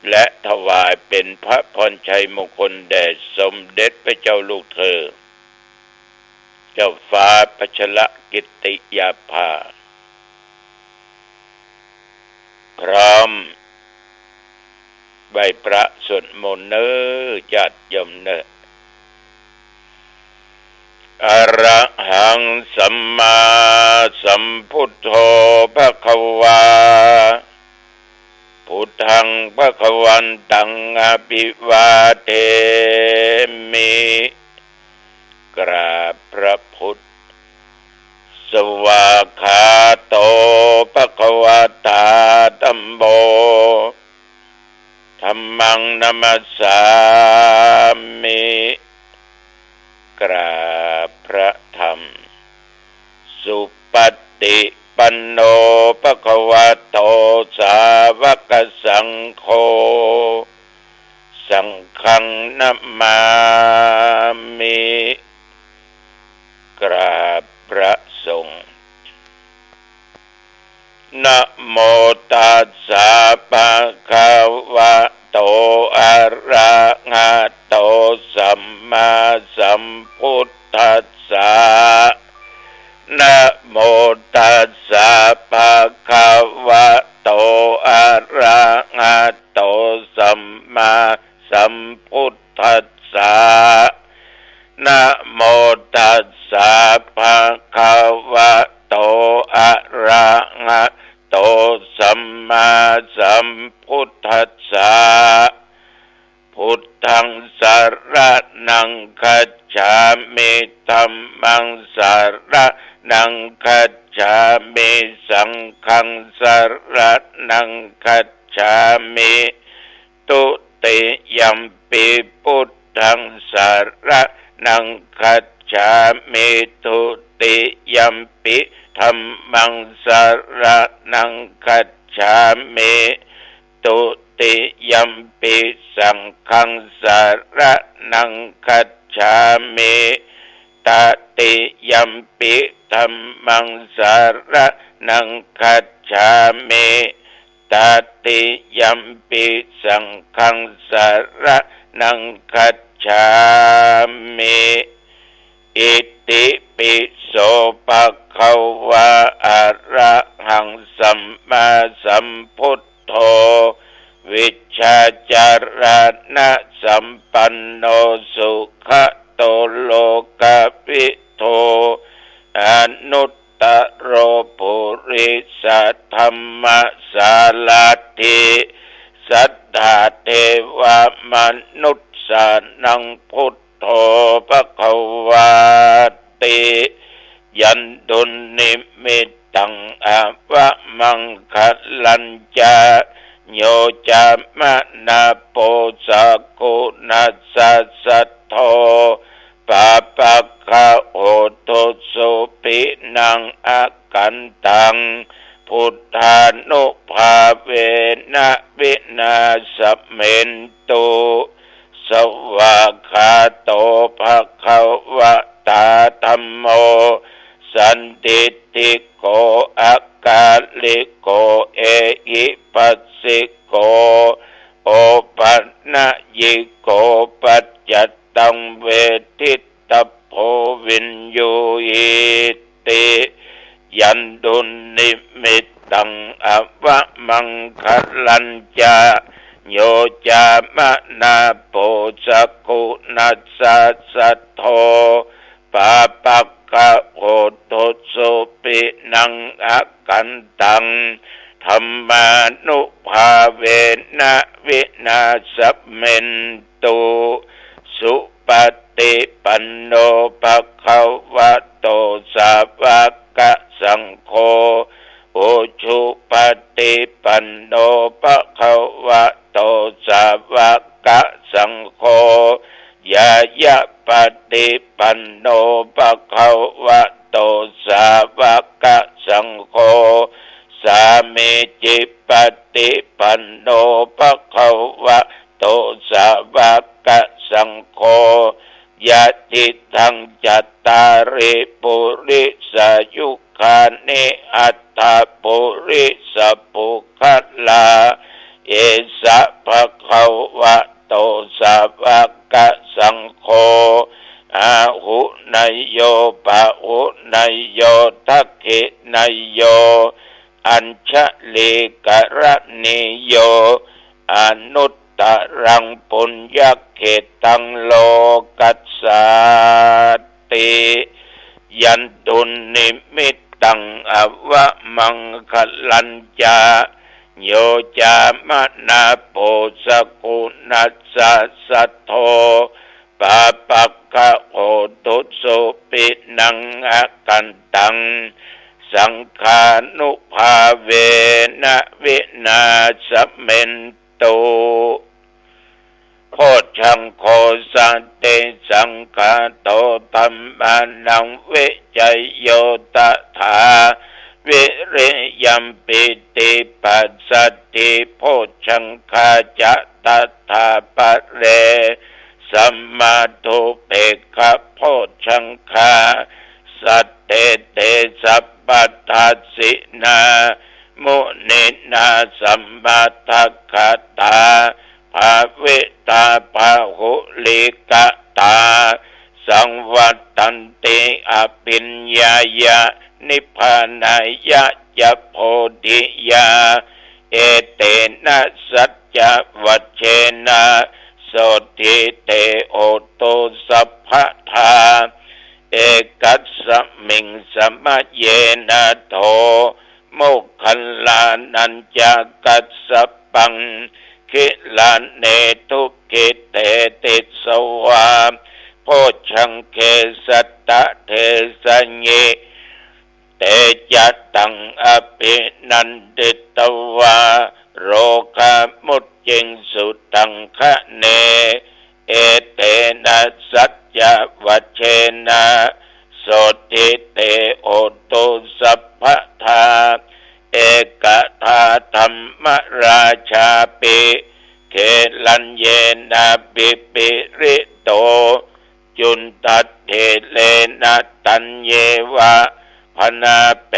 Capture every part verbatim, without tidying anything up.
และถวายเป๋นพระพรชัยมงคลแด่สมเด็จพระเจ้าลูกเธอ เจ้าฟ้าพัชรกิติยาภา พร้อมไหว้พระสวดมนต์เน่อ ญาติโยมเน่อ อะระหังสัมมาสัมพุทโธภะคะวา พุทธังภะคะวันตังอะภิวาเทมิ กราบพระพุทธ สวากขาโตภะคะวะตาธัมโม ธัมมังนะมัสสามิ กราบพระธรรม สุปฏิปันโนภะคะวะโต สาวกสังโฆ สังฆังนะมามิ กราบพระสงฆ์ นะโมตัสสะภะคะวะโต อะระหะโต สัมมาสัมพุทธัสสะ นะโมตัสสะภะคะวะโต อะระหะโต สัมมาสัมพุทธัสสะ นะโมตัสสะภะคะวะโต อะระหะโต สัมมาสัมพุทธัสสะ พุทธังสะระณังคัจฉามิ ธัมมังสะระณังคัจฉามิ สังฆังสะระณังคัจฉามิ ทุติยัมปิพุทธังสะระณังคัจฉามิ ทุติยัมปิธัมมังสะระณังคัจฉามิ ทุติยัมปิสังฆังสะระณังคัจฉามิ ตติยัมปิธัมมังสะระณังคัจฉามิ ตติยัมปิสังฆังสะระณังคัจฉามิ อิติปิโสภะคะวะ อะระหังสัมมาสัมพุทโธ วิชชาจารณะสัมปันโน สุขะโตโลกะวิทู อนุตตะโรปุริสะธัมมะสารัตถิ สัตถาเทวะมนุสสานังพุทโธภะคะวาติ ยันตุนนิมิตตังอะวะมังคะลัญจะ โยจะมะนาโป สะกุณัสสะสัทโธ ปาปะกะโหตุสุปินังอะกันตัง พุทธานุภาเวนะวินาศะเมนตุ สวากขาโตภะคะวะตาธัมโม สันทิฏฐิโก อะกาลิโก เอหิปัสสิโก โอปะนะยิโก ปัจจัตตังเวทิตตะโพ วิญญูหิติ ยันตุนนิมิตตังอะวะมังคะลัญจะ โยจะมะนาโป สะกุณัสสะสัทโธ ปาปะกะโหตุสุปินังอะกันตัง ธัมมานุภาเวนะวินาศะเมนตุ สุปะ ฏิปันโนภะคะวะโต สาวกสังโฆ อุจุปะฏิปันโนภะคะวะโต สาวกสังโฆ ญาณปะฏิปันโนภะคะวะโต สาวกสังโฆ สามีจิปะฏิปันโนภะคะวะโต สาวกสังโฆ ยะถิตัง จัตตาริ ปุริสายุคานิ อัตถะ ปุริสะปุคคละ เอสะภะคะวะโต สาวกะสังโฆ อาหุเนยโย ปะหุเนยโย ทักขิเนยโย อัญชลีกะรณีโย อนุตตรังปุญญเขตตัง โลกัสสาติ ยันตุนนิมิตตัง อวะมังคะลัญจะ โยจามะนาโป สะกุณัสสะ สัทโธ ปาปะกะโหตุ สุปินังอะกันตัง สังฆานุภาเวนะ วินาสเมนตุ โพชฌังโฆ สะเต สังฆาโต ธัมมานัง วิจโย ตถา วิริยัม ปีติ ปัสสะธิ โพชฌังคา จะ ตถา ปะเร สัมมาทุปเปกขะ โพชฌังคา สัตเต เต สัพพัทธัสสินา มุนินา สมนัตถะคะตา ภาวิตา พาหุลีกะตา สังวัตตันติ อภิญญายะ นิพพานายะจะ โพธิยา เอเตนะ สัจจะวัจเชนะ โสตถิ เต โหตุ สัพพะทา เอกัสสะมิง สะมะเยนะ โถ โมคคัลลานัญจะกัสสะปัง กิลาเน ทุกขิเต ติสสะวา โพชฌังเข สัตตะเทสะยิ เตจะตัง อภินันทิตวา โรคามุจจิงสุตังคะเน เอเตนะ สัจจะวัจเชนะ โสตถิ เต โหตุ สัพพะทา เอกทาธัมมราชาปิ เขลัญเยนะ ปิปิริโต จุณฑัฏฐิเรนะ ตัญเยวะ พนาเป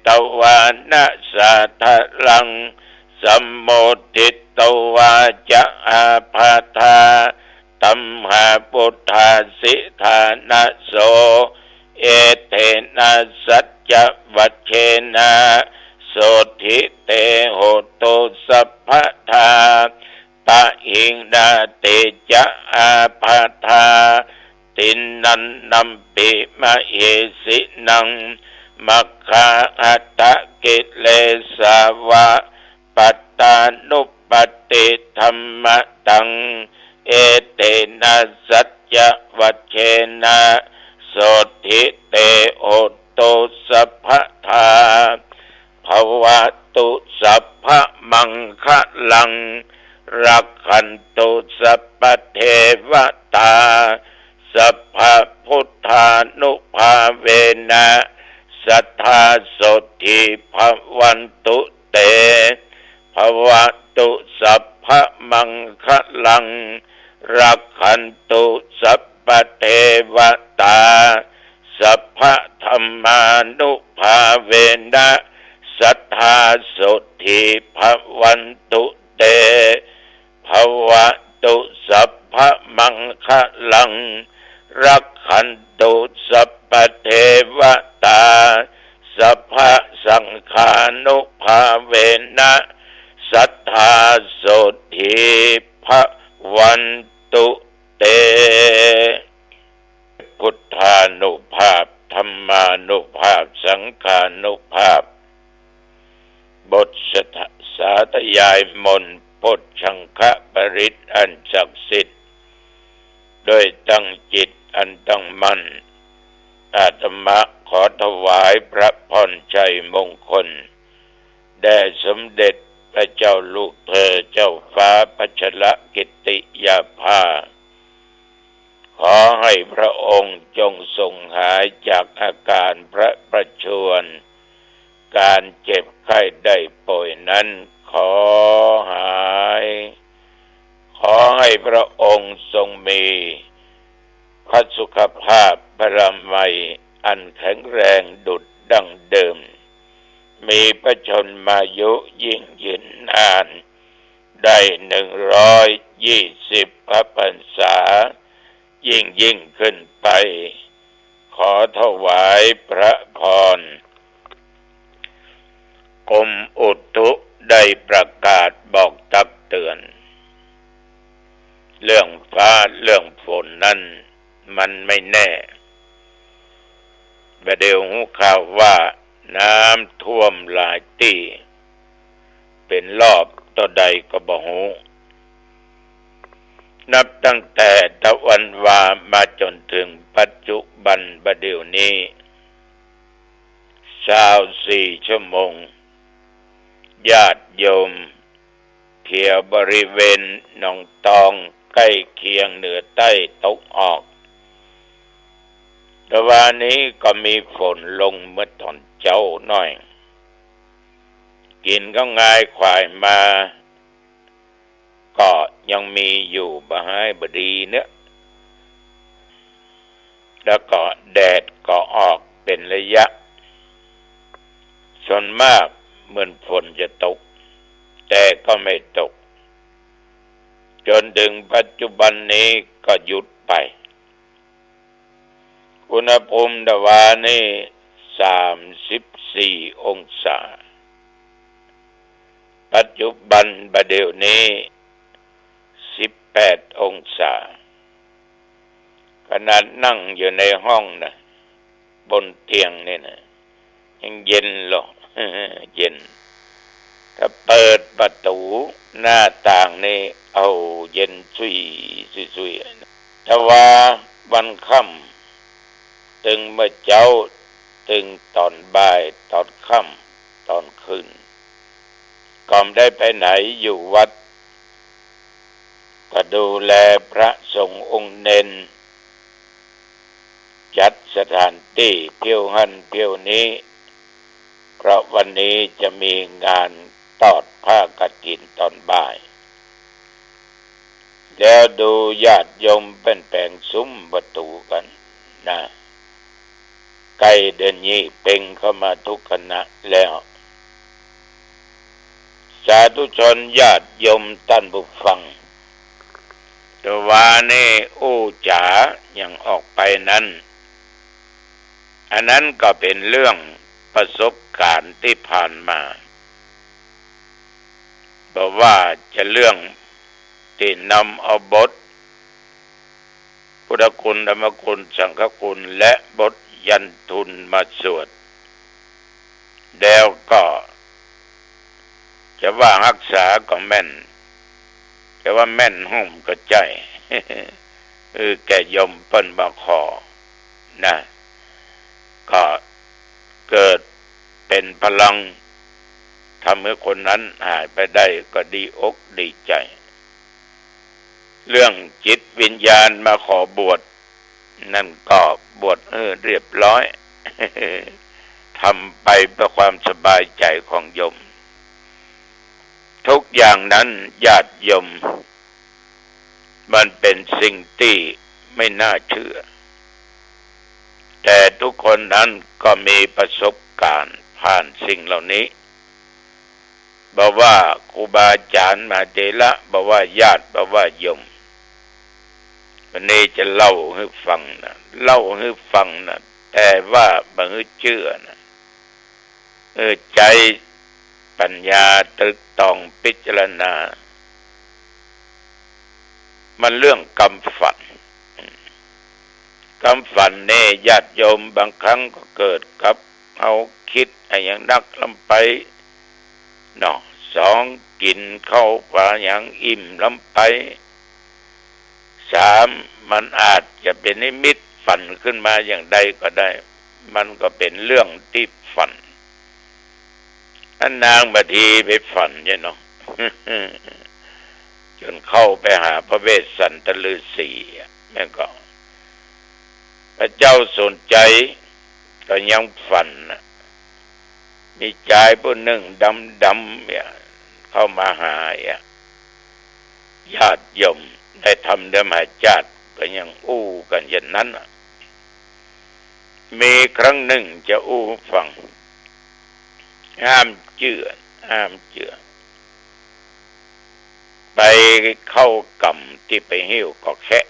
ตวานะ สาธารัง สัมโมทิตวาจะ อาภาธา ตัมหาปุทธา สิทานะโส เอเตนะ สัจจะวัจเชนะ โสตถิ เต โหตุ สัพพะทา ปะหิงนา เตจะ อาภาธา ติณณันตัมปิ มะเหสินัง มัคคาหัตถกิเลสาวะ ปัตตานุปัตติธัมมะตัง เอเตนะ สัจจะวัจเชนะ โสตถิ เต โหตุ สัพพะทา ภะวะตุ สัพพะมังคะลัง รักขันตุ สัพพะเทวะตา สัพพะพุทธานุภาเวนะ สัทธา โสตถิ ภะวันตุ เต ภะวะตุ สัพพะมังคะลัง รักขันตุ สัพพะเทวะตา สัพพะธัมมานุภาเวนะ สัทธา โสตถิ ภะวันตุ เต ภะวะตุ สัพพะมังคะลัง รักขันตุ สัพพะเทวะตา สัพพะสังฆานุภาเวนะ สัทธา โสตถิ ภะวันตุ เต พุทธานุภาพ ธัมมานุภาพ สังฆานุภาพ บทสาธยายมนต์โพชฌังคปริตรอันศักดิ์สิทธิ์ โดยตั้งจิตอันตั้งมั่น อาตมาขอถวายพระพรชัยมงคล แด่สมเด็จพระเจ้าลูกเธอเจ้าฟ้าพัชรกิติยาภา ขอให้พระองค์จงทรงหายจากอาการพระประชวร การเจ็บไข้ได้ป่วยนั้นขอหาย ขอให้พระองค์ทรงมีพระสุขภาพพลามัยอันแข็งแรงดุจดั้งเดิม มีพระชนมายุยิ่งยืนนาน ได้หนึ่งร้อยยี่สิบพรรษา ยิ่งๆ ขึ้นไป ขอถวายพระพร กรมอุตุได้ประกาศบอกตักเตือน เรื่องฟ้าเรื่องฝนนั้นมันไม่แน่ บ่าเดี่ยวฮู้ข่าวว่าน้ำท่วมหลายตี้ เป๋นรอบเต้าใดก็บ่ฮู้ นับตั้งแต่ตะวันวามาจ๋นเถิงปัจจุบันบ่าเดี่ยวนี้ ซาวสี่ชั่วโมง ญาติโยมแถวบริเวณหนองตองใก้เคียงเหนือใต้ตะวันออก ตะวานี้ก็มีฝนลงเมื่อต๋อนเจ๊าหน้อย กิ๋นข้าวงายขวายมา ก็ยังมีอยู่บ่ฮ้ายบ่ดีเนาะ แล้วก็แดดก็ออกเป๋นระยะ ส่วนมากเหมือนฝนจะตก แต่ก็ไม่ตก จ๋นเถิงปัจจุบันนี้ก็หยุดไป อุณหภูมิตะวานี้สามสิบสี่องศา ปัจจุบันบ่าเดี่ยวนี้สิบแปดองศา ขนาดนั่งอยู่ในห้องนะ บนเตียงนี่นะ ยังเย็นหลอ เย็น ถ้าเปิดประตู๋หน้าต่างนี่ เอา เย็นสุย สุย สุย ตะวาวันค่ำ ตึงเมื่อเจ๊า ตึงต๋อนบ่าย ต๋อนค่ำ ต๋อนคืน ก็บ่ได้ไปไหน อยู่วัด ก็ดูแลพระสงฆ์องค์เณร จัดสถานตี้เที่ยวหั้นเที่ยวนี้ เพราะวันนี้จะมีงานตอดผ้ากฐินต๋อนบ่าย แล้วดูญาติโยมเปิ้นแป๋งสุมประตู๋กั๋นนะ ใก้เดือนยี่เป็งเข้ามาทุกคณะแล้ว สาธุชนญาติโยมต้านผู้ฟัง ตะวานี้อู้จ๋าอย่างออกไปนั้น อันนั้นก็เป๋นเรื่องประสบก๋ารณ์ตี้ผ่านมา บ่ว่าจะเรื่องตี้นำเอาบท พุทธคุณ ธรรมคุณ สังฆคุณ และบทยันทุนมาสวด แล้วก็จะว่าฮักษาก็แม่น จะว่าแม่นฮุ่มก็ใจ้ เออ แก่โยมเปิ้นมาขอนะ ก็เกิดเป๋นพลัง ทำหื้อคนนั้นหายไปได้ก็ดีอกดีใจ๋ เรื่องจิตวิญญาณมาขอบวช นั่นก็บวชหื้อเรียบร้อย ทำไปเพื่อความสบายใจ๋ของโยม ทุกอย่างนั้นญาติโยม มันเป๋นสิ่งตี้ไม่น่าเจื้อ แต่ทุกคนนั้นก็มีประสบก๋ารณ์ผ่านสิ่งเหล่านี้ บ่ว่าครูบาอาจ๋ารย์มหาเถระ บ่ว่าญาติ บ่ว่าโยม วันนี้จะเล่าหื้อฟังนะ เล่าหื้อฟังนะ แต่ว่าบ่หื้อเจื้อนะ เออ ใจ๊ปัญญาตรึกตองพิจารณา มันเรื่องกำฝัน กำฝันนี่ญาติโยมบางครั้งก็เกิดกับเอาคิดอะหยังนักล้ำไปเนาะ สอง กิ๋นข้าวปลาหยังอิ่มล้ำไป สาม มันอาจจะเป๋นนิมิตฝันขึ้นมาอย่างใดก็ได้ มันก็เป๋นเรื่องตี้ฝัน อันนางบางทีไปฝันใจ้เนาะ จ๋นเข้าไปหาพระเวสสันตฤาษีอะ แม่นก่อ พระเจ้าสนชัยก็ยังฝันน่ะ มีจายผู้นึ่งดำๆ เนี่ย เข้ามาหาอ่ะ ญาติโยมได้ทำเดิมหาชาติก็ยังอู้กั๋นอย่างนั้นน่ะ มีครั้งนึ่งจะอู้ฟัง ห้ามเจื้อ ห้ามเจื้อ ไปเข้ากรรมตี้ไปหิ้วก็แคะ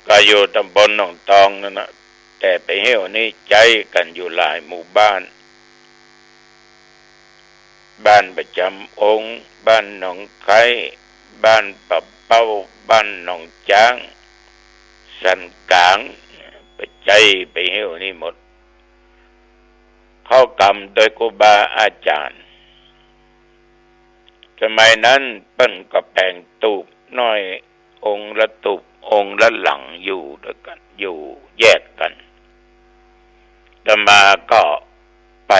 ก็อยู่ตำบลหนองตองนั่นนะ แต่ไปหิ้วนี่ใจ๊กั๋นอยู่หลายหมู่บ้าน บ้านประจำองค์ บ้านหนองไคร้ บ้านป่าเป้า บ้านหนองจ๊าง สันก๋าง ไปใจ๊ไปหิ้วนี่หมด เข้ากรรมโดยครูบาอาจ๋ารย์ สมัยนั้นเปิ้นก็แป๋งตูบน้อย องค์ละตูบ องค์ละหลังอยู่ตวยกั๋น อยู่แยกกั๋น อาตมาก็ไป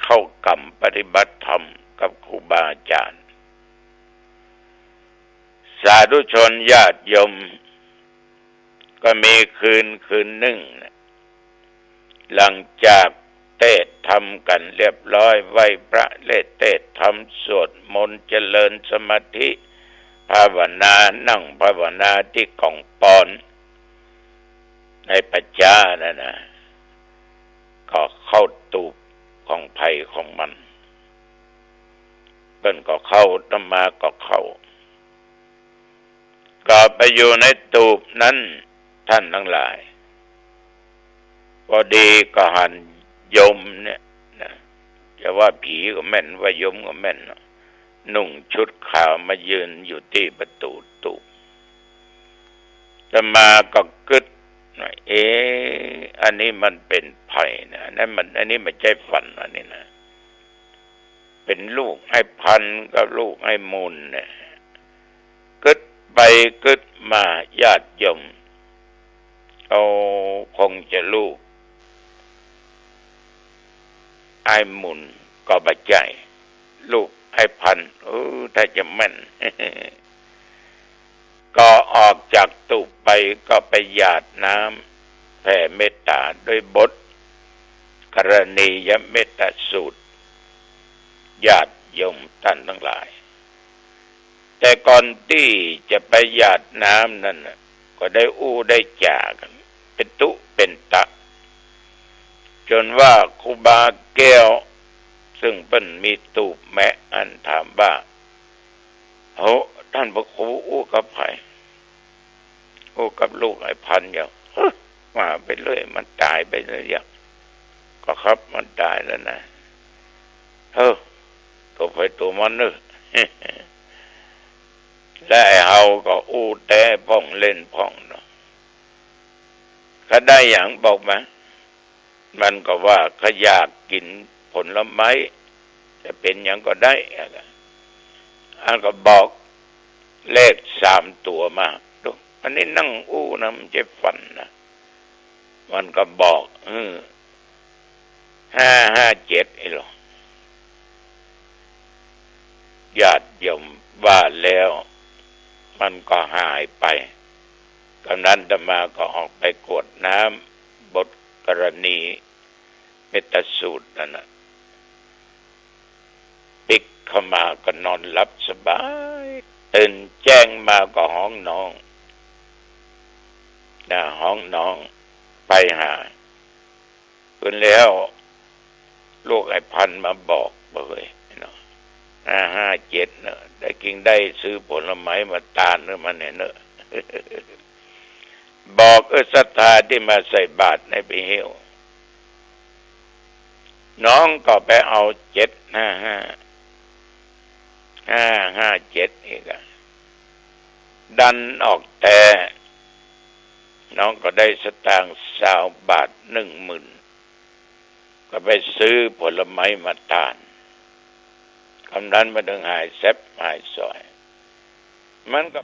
เข้ากรรมปฏิบัติธรรมกับครูบาอาจ๋ารย์ สาธุชนญาติโยม ก็มีคืน คืนนึ่ง หลังจากเตศน์ธรรมกั๋นเรียบร้อย ไหว้พระและเตศน์ธรรม สวดมนต์เจริญสมาธิ ภาวนา นั่งภาวนาตี้ก๋องปอน ในป่าจ๊านั่นนะ ก็เข้าตูบของใผของมัน เปิ้นก็เข้า อาตมาก็เข้า ก็ไปอยู่ในตูบนั้น ท่านทั้งหลาย พอดีก็หันโยมเนี่ยนะ จะว่าผีก็แม่น ว่าโยมก็แม่นเนาะ นุ่งชุดขาวมายืนอยู่ตี้ประตู๋ตูบ อาตมาก็กึ๊ดว่า เอ๊ะ อันนี้มันเป๋นใผนะ อันนั้นมัน อันนี้บ่ใจ้ฝันอันนี้นะ เป๋นลูกอ้ายพันกับลูกอ้ายมุนเนี่ย กึ๊ดไปกึ๊ดมา ญาติโยม เอา คงจะลูกอ้ายมุนก็บ่ใจ้ ลูกอ้ายพัน เออ ถ้าจะแม่น ก็ออกจากตูบไปก็ไปหยาดน้ำแผ่เมตต๋าด้วยบทกรณียเมตตาสูตร ญาติโยมท่านทั้งหลาย แต่ก่อนตี้จะไปหยาดน้ำนั่นน่ะ ก็ได้อู้ได้จ๋ากั๋นเป๋นตุ๊เป๋นตะ จ๋นว่าครูบาแก้ว ซึ่งเปิ้นมีตูบแมะอั้นถามว่า โห ต้านพระครูอู้กับใผ อู้กับลูกอ้ายพันอย่าง เฮ้อ ว่าไปเรื่อย มันต๋ายไปแล้วอย่าง ก็ครับ มันต๋ายแล้วนะ เฮ้อ ตั๋วใผตั๋วมันเน่อ และไอ้เฮาก็อู้แต๊พ่องเล่นพ่องเนาะ ข้าได้หยังบอกมา มันก็ว่าข้าอยากกิ๋นผลไม้ จะเป๋นหยังก็ได้ อันก็บอกเลขสามตั๋วมา ดู อันนี้นั่งอู้นะ บ่ใจ้ฝันนะ มันก็บอก เออ ห้าห้าเจ็ด ไอ้หลอ ญาติโยมว่าแล้ว มันก็หายไป กำนั้นอาตมาก็ออกไปกรวดน้ำ บทกรณีเมตตาสูตรนั่นน่ะ ปิ๊กเข้ามาก็นอนหลับสบาย ตื่นแจ้งมาก็ฮ้องน้อง นะ ฮ้องน้อง ไปหา เปิ้นแล้ว ลูกอ้ายพันมาบอกบ่าเฮ้ยเนาะ ห้าห้าเจ็ด เนาะ ได้กิ๋งได้ซื้อผลไม้มาตานเน่อมันเนี่ยเนาะ บอก เออ ศรัทธาตี้มาใส่บาตรในไปหิ้ว น้องก็ไปเอา เจ็ดห้าห้า ห้าห้าเจ็ด อีกอะ ดันออกแต๊ น้องก็ได้สตางค์ซาวบาท หนึ่งหมื่น ก็ไปซื้อผลไม้มาตาน กำนั้นมันเถิงหายแซ็บหายสอย มันก็